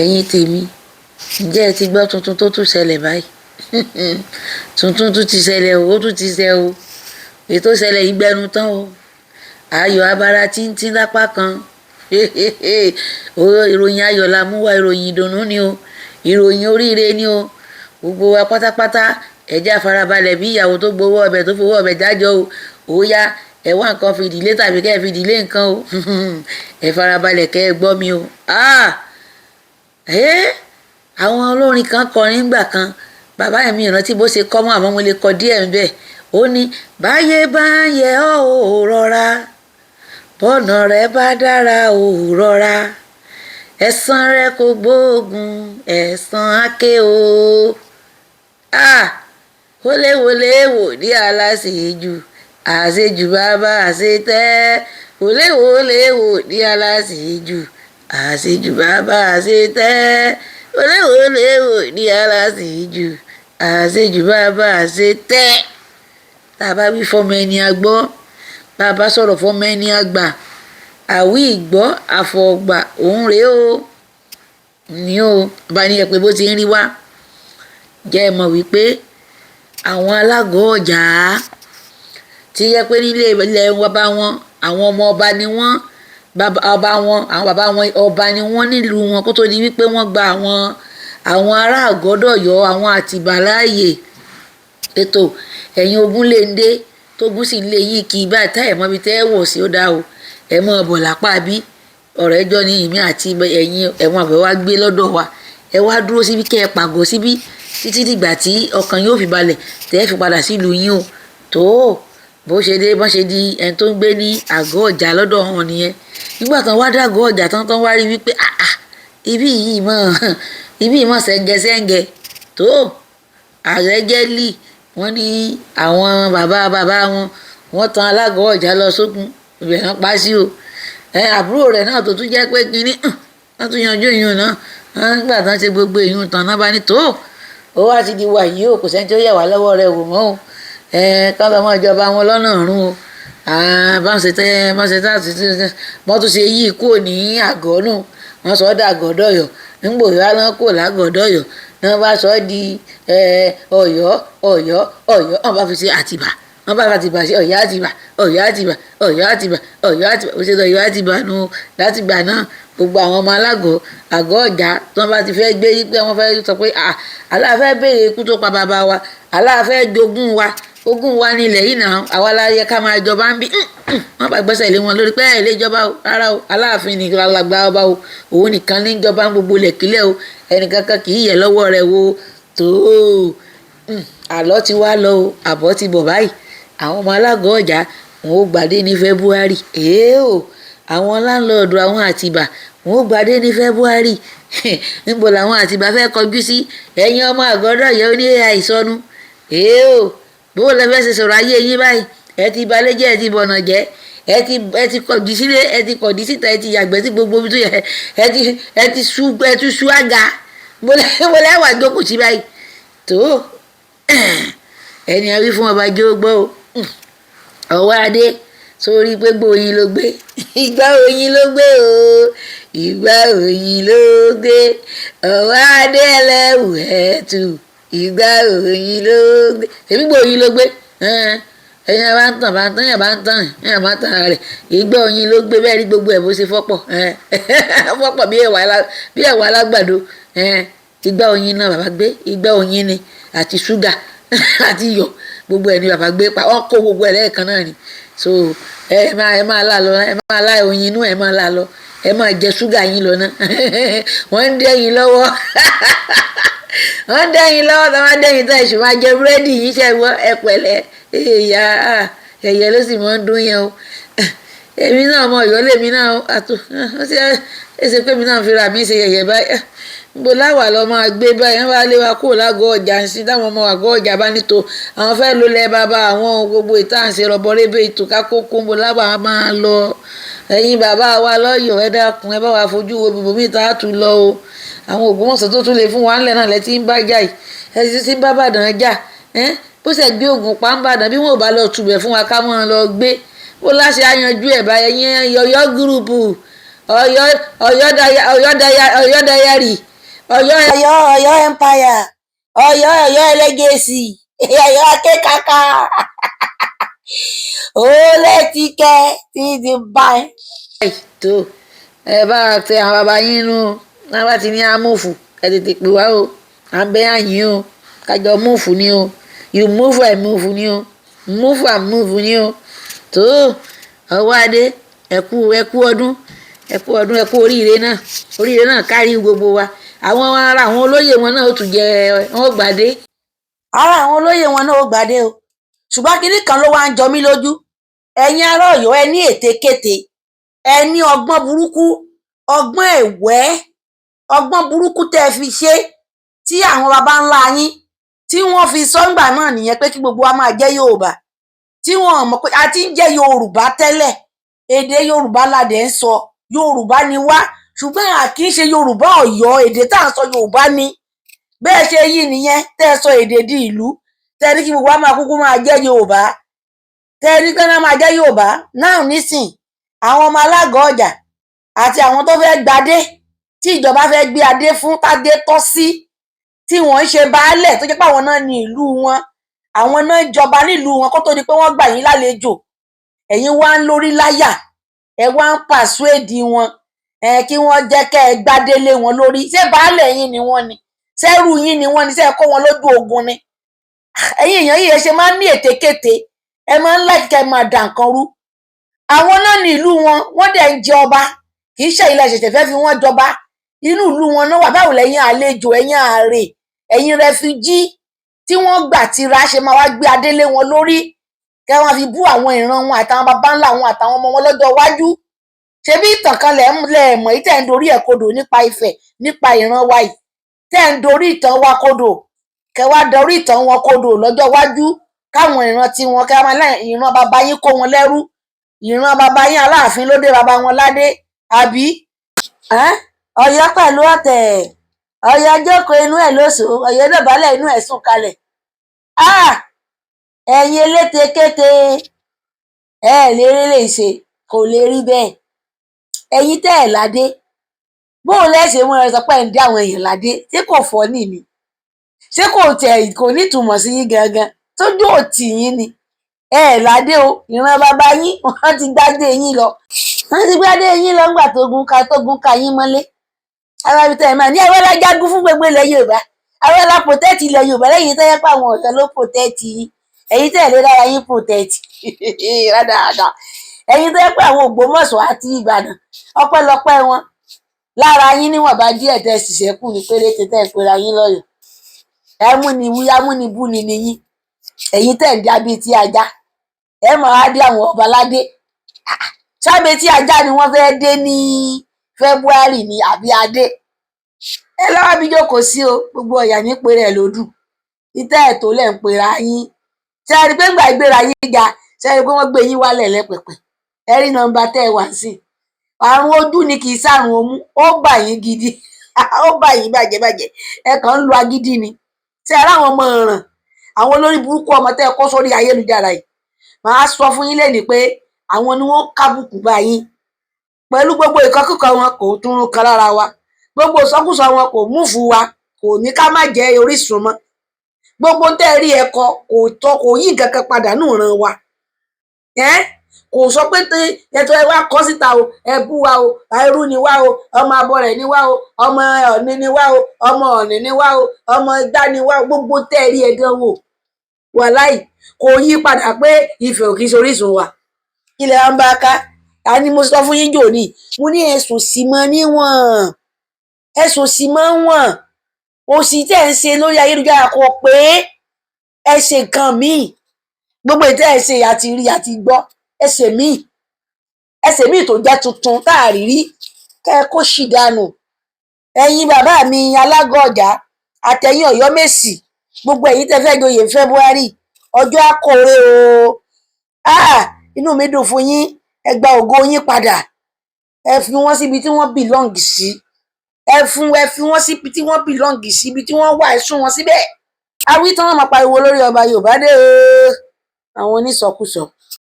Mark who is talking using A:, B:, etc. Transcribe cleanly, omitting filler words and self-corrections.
A: Ẹ̀yin tèmi, ǹjẹ́ ẹ ti gbọ́ tuntun tó tún ṣẹlẹ̀ báyìí? Tuntun tún ti ṣẹlẹ̀ o, ó tún ti ṣẹ o. Èyí tó ṣẹlẹ̀ yìí gbẹnu tán o. Ayọ̀ abara tíntín lápá kan. Ìròyìn ayọ̀ la mú wá, ìròyìn ìdùnnú ni o, ìròyìn oríire ni o. Gbogbo wa pátápátá, ẹ jẹ́ á farabalẹ̀ bí ìyàwó tó gbowó ọbẹ̀ tó fowó ọbẹ̀ dájọ́ o. Ó yá, ẹ wá nǹkan fìdílé tàbí kẹ́ ẹ fìdílé nǹkan o. Ẹ farabalẹ̀ kẹ́ ẹ gbọ́ mi o. Ah! Ẹ́! Àwọn olórin kan kọrin nígbà kan. Bàbá mi ìrántí bó ṣe kọ́ mọ́, àmọ́ mo lè kọ díẹ̀ níbẹ̀. Ó ní, "Báyé bá ń yẹ ọ́ ò rọra, bọ́nà rẹ bá dára ò rọra, ẹ̀san rẹ kò gbóògùn, ẹ̀san á ké o." Ah! Wọléwọlé wò ní aláṣejù, àṣejù bàbá àṣetẹ́. Wọléwọlé wò ní aláṣejù, àṣejù bàbá àṣetẹ́. Wọléwọlé wò ní aláṣejù, àṣejù bàbá àṣetẹ́. Tá a bá wí fọ́mọ ẹni a gbọ́, bá a bá sọ̀rọ̀ fọ́mọ ẹni a gbà, àwí ìgbọ́ àfọ̀gbà òun rèé o. Ní o, bá ní ẹ pé bó ti ń rí wá. Jẹ́ ẹ mọ̀ wípé àwọn alágọ̀ ọjà tí yẹ pé nílé ilẹ̀ bàbá wọn, àwọn ọmọ ọba ni wọ́n, ọba wọn, àwọn bàbá wọn ọba ni wọ́n nílùú wọn kó tó di wípé wọ́n gba àwọn ará àgọ́dọ̀yọ́, àwọn Àtìbà láàyè. Ètò ẹ̀yin ogún lè ń dé, tógún sì ń lé yín kí báyìí tá ẹ̀ mọ̀ ibi tẹ́ ẹ wọ̀ sí, ó dá o. Ẹ mọ̀ bọ̀ lápá bí ọ̀rẹ́ jọ ní èmi àti ẹ̀yin ẹ̀wọ̀n àbẹ̀ wá gbé lọ́dọ̀ wa. Ẹ wá dúró síbí kẹ́ ẹ pàgọ́ síbí títí dìgbà tí ọkàn yóò fi balẹ̀ tẹ́ ẹ fi padà sílùú yín o. Tó bó ṣe dé, bó ṣe di ẹni tó ń gbé ní àgọ́ ọjà lọ́dọ̀ wọn nìyẹn. Nígbà tán wá dàgọ́ ọjà tán, tán wá rí wípé àà, ibi yìí mọ̀ sẹ́ńgẹ́sẹ́ńgẹ́. Tó àrẹ́gẹ́lì, wọ́n ní àwọn bàbá bàbá wọn, wọ́n tan alágọ̀ ọjà lọ sókun, ibẹ̀ náà pa sí o. Ẹ àbúrò rẹ̀ náà tó tún jẹ́ pé kínní, wọ́n tún yanjú ìyún náà. Nígbà tán ṣe gbogbo ìyún tán náà, bá ní tó ó wá ti di wà yìí o, kò sẹ́ni tó yẹ̀ wá lọ́wọ́ rẹ̀ wò mọ́ o. Ẹ ká lọ́ mọ́ ìjọba wọn lọ́nà ọ̀run o. Báwọn ṣe tẹ́, báwọn ṣe tá, wọ́n tún ṣe yí kúrò ní àgọ́ nù, wọ́n sọ ọ́ dà àgọ́dọ̀yọ̀. Nígbò yá náà kúrò lágọ̀dọ̀yọ̀ náà, bá sọ ọ́ di Ọ̀yọ́, Ọ̀yọ́, Ọ̀yọ́. Wọ́n bá fi ṣe Àtìbà, wọ́n bá fi Àtìbà ṣe Ọ̀yọ́ Àtìbà, Ọ̀yọ́ Àtìbà, Ọ̀yọ́ Àtìbà, Ọ̀yọ́ Àtìbà. Ó ṣe Ọ̀yọ́ Àtìbà nù. Látìgbà náà, gbogbo àwọn ọmọ alágọ̀ àgọ́ ọ̀jà tí wọ́n bá ti fẹ́ gbé pé wọ́n fẹ́ sọ pé aláàfẹ́ béèrè ikú tó pa bàbá wa, aláàfẹ́ jogún wa, ogún wa nílẹ̀ yìí náà, àwa la yẹ ká máa jọba ń bí, wọ́n bá gbẹ́sẹ̀ lé wọn lórí pé ẹ̀ lè jọba o, rárá o. Aláàfin nìkan lágbá ọba o, òun nìkan ní jọba ń gbogbo lẹ̀kílẹ̀ o, ẹnìkankan kì í yẹ lọ́wọ́ rẹ̀ wo. Tó àlọ́ ti wá lọ o, àbọ̀ ti bọ̀ báyìí. Àwọn ọmọ alágọ̀ ọjà wọn ò gbàdé ní February. Èé o, àwọn landlord àwọn Àtìbà wọn ò gbàdé ní February. Níbo làwọn Àtìbà fẹ́ kọjú sí? Ẹ̀yin ọmọ àgọ́dọ̀ yẹ ó ní AI sọnù. Èé o, bó lẹ fẹ́ ṣe sọ̀rọ̀ ayé yín báyìí? Ẹ ti balẹ̀ jẹ́, ẹ ti bọ̀nà jẹ́, ẹ ti kọ̀dí sílé, ẹ ti kọ̀dí síta, ẹ ti yàgbẹ́ sí gbogbo ibi tó yẹ, ẹ ti sú àga. Mo lẹ́ wà jókòó sí báyìí. Tó ẹni àwí fún ọba jẹ́ ó gbọ́ o. Ọwọ́ adé sórí pé gbó oyin ló gbé, ìgbà oyin ló gbé o, ìgbà oyin ló gbé. Ọwọ́ adé ẹlẹ́wù ẹ̀tù, ìgbà oyin ló gbé. Èmi gbó oyin ló gbé. Ẹ̀yin bá ń tàn, bá ń tàn, yẹn bá ń tàn, yẹn bá ń tàn rẹ̀. Ìgbà oyin ló gbé bẹ́ẹ̀ rí gbogbo ẹ̀ bó ṣe fọ́pọ̀ fọ́pọ̀ bí ẹ̀wà alágbàdo. Ìgbà oyin náà bàbá gbé, ìgbà oyin ni àti ṣúgà àti iyọ̀, gbogbo ẹ̀ ni bàbá gbé pa. Wọ́n kó gbogbo ẹ̀ lẹ́ẹ̀kan náà ni. So ẹ máa lá lọ, ẹ máa lá oyin inú, ẹ máa lá lọ, ẹ máa jẹ ṣúgà yín lọ náà. Wọ́n ń dẹ́yìn lọ́wọ́, wọ́n ń dẹ́yìn lọ́wọ́. Tó máa dẹ́yìn tán, ẹ̀sùn máa jẹ búrẹ́dì yìí. Ṣe gbọ́? Ẹ pẹ̀lẹ́. Èèyà ẹ̀yẹ ló sì máa ń dún yẹn o. Èmi náà ọmọ Ọ̀yọ́ lèmi náà àtò ó ṣe é ṣe pé èmi náà fi ra mi ṣe yẹ̀yẹ̀ báyìí. Níbo láwà lọ máa gbé báyìí? Wọ́n bá lé wa kúrò lágọ̀ọ́ ọjà ń sin táwọn ọmọ àgọ́ ọjà bá ní tó àwọn fẹ́ ló lẹ bàbá àwọn gbogbo ìta ń ṣe rọ̀bọ̀rẹ́bẹ̀ ìtòká kókó. Níbo láwà máa lọ? Ẹ̀yin bàbá wa lọ́yọ̀ọ́, ẹ dákun, ẹ bá wa fojú wo ibòmíì tá a tún lọ o. Àwọn Ògbómọ̀ṣọ́ tó tún lè fún wa ńlẹ̀ náà lẹ ti ń bá jà yìí, ẹ ti ń bá Ìbàdàn jà. Bó ṣe gbé Ògùn pa ń bàdàn, bí wọn ò bá lọ tubẹ̀ fún wa ká mọ́ ọ lọ gbé bó láṣẹ ayanjú ẹ̀ báyẹn. Yẹn Ọ̀yọ́ group, Ọ̀yọ́, Ọ̀yọ́ daya, Ọ̀yọ́ daya, Ọ̀yọ́ dayari, Ọ̀yọ́, Ọ̀yọ́, Ọ̀yọ́ empire, Ọ̀yọ́, Ọ̀yọ́ ẹlẹgẹsì, Ọ̀yọ́ akékaka, ó lẹ́tìkẹ́ tí ti bá ẹ. Tó ẹ bá tẹ àwọn bàbá yín nù náà, bá ti ní amúfù, ẹ tètè pè wá o. À ń bẹ́ àyín o, kájọ move ni o. You move, I move ni o. Move and move ni o. Tó ọwọ́ adé, ẹkú, ẹkú ọdún, ẹkú ọdún, ẹkú oríire náà. Oríire náà kárí gbogbo wa. Àwọn ará àwọn olóyè wọn náà ó tún jẹ, wọn ó gbàdé. Ara àwọn olóyè wọn náà ó gbàdé o. Ṣùgbọ́n kinní kan ló wá ń jọ mí lójú. Ẹ̀yin ará Ọ̀yọ́, ẹ ní ètekéte, ẹ ní ọgbọ́n burúkú, ọgbọ́n ẹ̀wẹ́, ọgbọ́n burúkú tẹ́ ẹ fi ṣe tí àwọn baba ńlá yín tí wọ́n fi sọ́ngbà náà nìyẹn pé kí gbogbo wa máa jẹ́ Yorùbá, tí wọ́n mọ̀ pé a ti ń jẹ́ Yorùbá tẹ́lẹ̀. Èdè Yorùbá la dẹ̀ ń sọ, Yorùbá ni wá, ṣùgbọ́n a kì í ṣe Yorùbá Ọ̀yọ́. Èdè tá à ń sọ, Yorùbá ni. Bẹ́ẹ̀ ṣe yí nìyẹn tẹ́ ẹ sọ èdè di ìlú, tẹ́ ẹ ní kí gbogbo wa máa kúkú máa jẹ́ Yorùbá, tẹ́ ẹ ní kí wọ́n máa jẹ́ Yorùbá náà. Nísìn, àwọn ọmọ alágọ̀ ọjà àti àwọn tó fẹ́ gbadé, tí ìjọba fẹ́ gbé adé fún, tádé tọ́ sí, tí wọ́n ń ṣe baálẹ̀, tó jẹ́ pé àwọn náà ní ìlú wọn, àwọn náà ń jọba nílùú wọn kó tó di pé wọ́n gbà yín lálejò, ẹ̀yin wá ń lórí láyà, ẹ wá ń persuade wọn ẹ kí wọ́n jẹ́ kẹ́ ẹ gbádé lé wọn lórí. Ṣé baálẹ̀ yín ni wọ́n ni? Ṣẹ́rù yín ni wọ́n ni? Ṣé ẹ kó wọn lójú ogun ni? Ẹ̀yin èèyàn yìí, ẹ ṣe máa ń ní ètekéte, ẹ máa ń like kẹ́ ẹ máa dà nǹkan rú. Àwọn náà ní ìlú wọn, wọ́n dẹ̀ ń jẹ ọba. Kì í ṣe ilẹ̀ ṣẹ̀ṣẹ̀ fẹ́ fi wọ́n jọba. Inú ìlú wọn náà wà. Báwo lẹ́yìn àlejò, ẹ̀yin ààrẹ, ẹ̀yin refugee tí wọ́n gbà tira ṣe máa wá gbé adé lé wọn lórí, kẹ́ wọ́n fi bú àwọn ìran wọn àtàwọn baba ńlá wọn àtàwọn ọmọ wọn lọ́jọ́ iwájú? Ṣebí ìtàn kan lẹ̀ ń lẹ̀ mọ̀ yìí tẹ̀ ń dorí ẹ̀ kodò nípa Ifẹ̀, nípa ìran wa yìí, tẹ̀ ń dorí ìtàn wa kodò, kẹ́ wá dorí ìtàn wọn kodò lọ́jọ́ iwájú, káwọn ìran tiwọn kẹ́ máa láì ìran baba yín kó wọn lẹ́rú, ìran baba yín Aláàfin ló dé baba wọn ládé, àbí? Ọ̀yọ́ pẹ̀lú ọ̀tẹ̀, Ọ̀yọ́ jókòó inú ẹ̀ lóṣù, Ọ̀yọ́ dọ̀bálẹ̀ inú ẹ̀ sùn kalẹ̀. Ẹ̀yin elétekéte, ẹ lè rí lè ṣe, kò lè rí bẹ́ẹ̀. Ẹ̀yin tẹ́ ẹ̀ ládé, bóun lẹ́sẹ̀ mú ẹ sọ pé ẹ̀ ń dé àwọn èèyàn ládé? Ṣé kò fọ́ nì ni? Ṣé kò tẹ̀ kò nítumọ̀ sí yín gangan? Tójú òtì yín ni ẹ ẹ̀ ládé o. Ìran bàbá yín, wọ́n ti gbádé yín lọ, wọ́n ti gbádé yín lọ ńgbà tó gun ká yín mọ́lé. Ara ibi tẹ́ ẹ máa ní àwọn alájagun fún gbogbo ilẹ̀ Yorùbá, àwọn alá protect ilẹ̀ Yorùbá, lẹ́yìn tó yẹ pé àwọn ọ̀tọ̀ ló protect yín. Ẹ̀yin tẹ́ ẹ̀ lé lára yín protect rádaràda, ẹ̀yin tó yẹ pé àwọn Ògbómọ̀ṣọ́ àti Ìbàdàn, ọpẹ́lọpẹ́ wọn lára yín, níwọ̀nba díẹ̀ tẹ́ sì ṣẹ́kù ní péréte tẹ́ ẹ pera yín lọ́yọ̀ọ́. Ẹmúniwí amúnibúni ni yín. Ẹ̀yin tẹ́ ń dá bíi tí ajá, ẹ máa dé àwọn ọba ládé. Sábẹ́ tí ajá ni wọ́n fẹ́ dé ní February ní àbí adé ẹ lọ́wọ́ bí jókòó sí o. Gbogbo ọ̀yà ní péré ẹ̀ lódù ìtẹ́ ẹ̀ tó lẹ̀ ń pera yín. Ṣe é rí i pé ńgbà ìgbéra yín ga, ṣe é rí i pé wọ́n gbé yín wálẹ̀ lẹ́pẹ̀pẹ̀? Ẹ rí nọ́mbà tẹ́ ẹ wá sí. Àrùn ojú ni, kì í sàrùn omú. Ó bà yín gidi, ó bà yín bàjẹ́bàjẹ́. Ẹ kàn ń lo agídí ni. Ṣe é ráwọn ọmọ ọ̀ràn, àwọn olórí burúkú ọmọ tẹ́ ẹ kó sórí ayélujára yìí? Màá sọ fún yín lẹ́nìí pé àwọn ni wọ́n kábùkù bá yín pẹ̀lú gbogbo ìkọkúkọ wọn. Kò tún kan lára wa. Gbogbo ìsọkúsọ wọn kò move wa, kò ní ká má jẹ́ orísun mọ́. Gbogbo tẹ́ ẹ rí ẹ̀kọ kò tọ́, kò yí nǹkan kan padà nù ràn wa. Kò sọ pé ètò ẹ wá kọ síta o, ẹ bú wa o, ẹrú ni wá o, ọmọ abọrẹ̀ ni wá o, ọmọ ọ̀ní ni wá o, ọmọ ọ̀nì ni wá o, ọmọ igbá ni wá o. Gbogbo tẹ́ ẹ rí ẹ dán wò, wàláì kò yí padà pé Ifẹ̀ ò kì í ṣe orísun wa. Ilẹ̀ wa ń bá ká a ní. Mo sọ fún yín jò ní, mo ní ẹ̀sùn sì mọ níwọ̀n, ẹ̀sùn sì mọ́ wọ̀n. Òsì tẹ́ ẹ̀ ń ṣe lórí ayélujára kò pé ẹ ṣe nǹkan míì. Gbogbo ètò ẹ̀ ṣe àti rí àti gbọ́. Ẹ ṣe míì, ẹ ṣe míì tó jẹ́ tuntun tá a rí rí, kẹ́ ẹ kó ṣì dànù. Ẹ̀yin bàbá mi alágọ̀ ọjà, àtẹ̀yìn Ọ̀yọ́mèsì, gbogbo ẹ̀yin tẹ́ fẹ́ joyè February, ọjọ́ àkórè o. Ah, inú mi dùn fún yín. Ẹ gba ògo yín padà. Ẹ fi wọ́n síbi tí wọ́n belong sí. Ẹ fi wọ́n síbi tí wọ́n belong sí, ibi tí wọ́n wà, ẹ sún wọn síbẹ̀. Awí tán, wọn máa pariwo lórí ọba Yorùbá dé o. Àwọn onísọkúsọ.